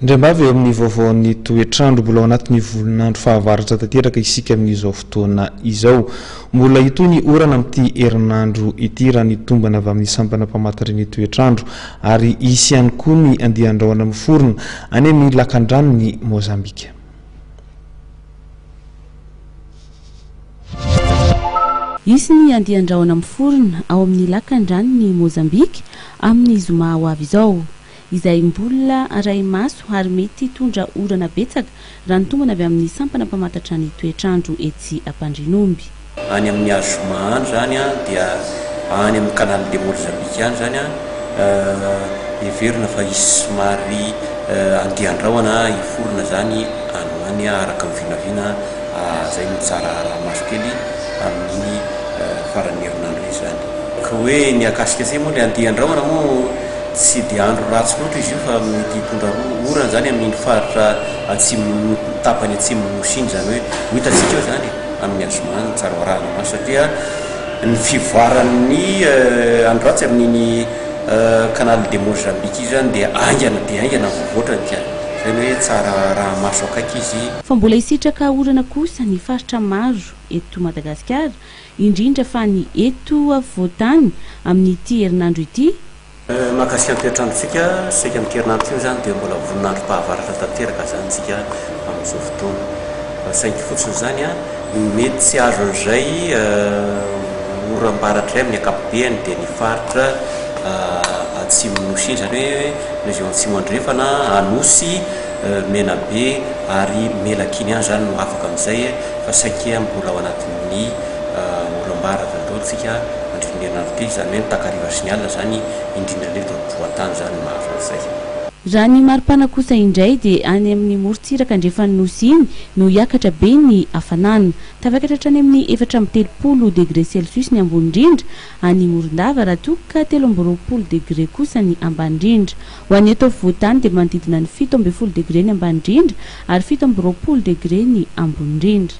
Indraimbavy eo amin'ny vaovaon'ny toetr'andro, mbola ao anatin'ny volon'andro fahavaratra tanteraka isika amin'izao fotoana izao. Mbola hitohy ny orana amin'ity herinandro ity raha ny tombana avy amin'ny sampana mpamantatry ny toetr'andro ary hisy ihany koa ny andian-drahona miforona any amin'ny lakandranon'i Mozambika. Hisy ny andian-drahona miforona ao amin'ny lakandranon'i Mozambika amin'ny zoma ho avy izao. Izay mbola arahi-maso ary mety hitondra orana betsaka raha ny tombana avy amin'ny sampana mpamantatra ny toetr'andro etsy Ampandrianomby. Any amin'ny Azoma any izany dia any amin'ny Canal de Mozambique any izany heverina fa hisy somary andian-drahona hiforona izany any ho any araka ny vinavina izay no tsara araha-maso kely amin'iny faran'ny herinandro iny izany. Ka hoe ny hakasika antsika moa ilay andian-drahona moa Tsy dia andro ratsy loatra izy io fa mety hitondra orana izany amin'iny faritra atsimo tapany atsimon'ny nosy iny, izany hoe ho hitantsika eo izany e, amin'ny azoma ny tsara ho arahana maso satria ny fivoaran'ny andro ratsy amin'iny canal de Mozambique iny izany dia haingana dia haingana ny voavoatrany ka izay no hoe tsara araha-maso akaiky izy. Fa mbola hisitraka orana kosa ny faritra maro eto Madagasikara, indrindra fa ny eto afovoan-tany amin'ity herinandro ity. Mahakasika ny toetr'androntsika, saika amin'ity herinandro ity moa izany dia mbola vonin'androm-pahavaratra tanteraka izany isika amin'izao fotoana. Fa saingy fotsiny izany ny mety tsy azon'izay oram-baratra izay amin'ny ankapobeny dia ny faritra atsimon'ny Nosy iny, izany hoe région Atsimo Andrefana, Anosy, Menabe ary Melaky iny ihany izany no afaka amin'izay fa saika mbola ao anatin'ny oram-baratra daholo isika mandritra ny herinandro ity, izany hoe ny takariva sy ny alina izany, indrindra indrindra eto ampovoan-tany izany no mahazo an'izay. Raha ny maripana kosa indray dia any amin'ny morontsiraka andrefan'ny Nosy iny no hiakatra be ny hafanana. Tafakatra hatrany amin'ny 34 degre celsius ny ambony indrindra any Morondava raha toa ka 23 degre kosa ny ambany indrindra. Ho an'ny eto afovoan-tany dia manodidina ny 17 degre ny ambany indrindra ary 27 degre ny ambony indrindra.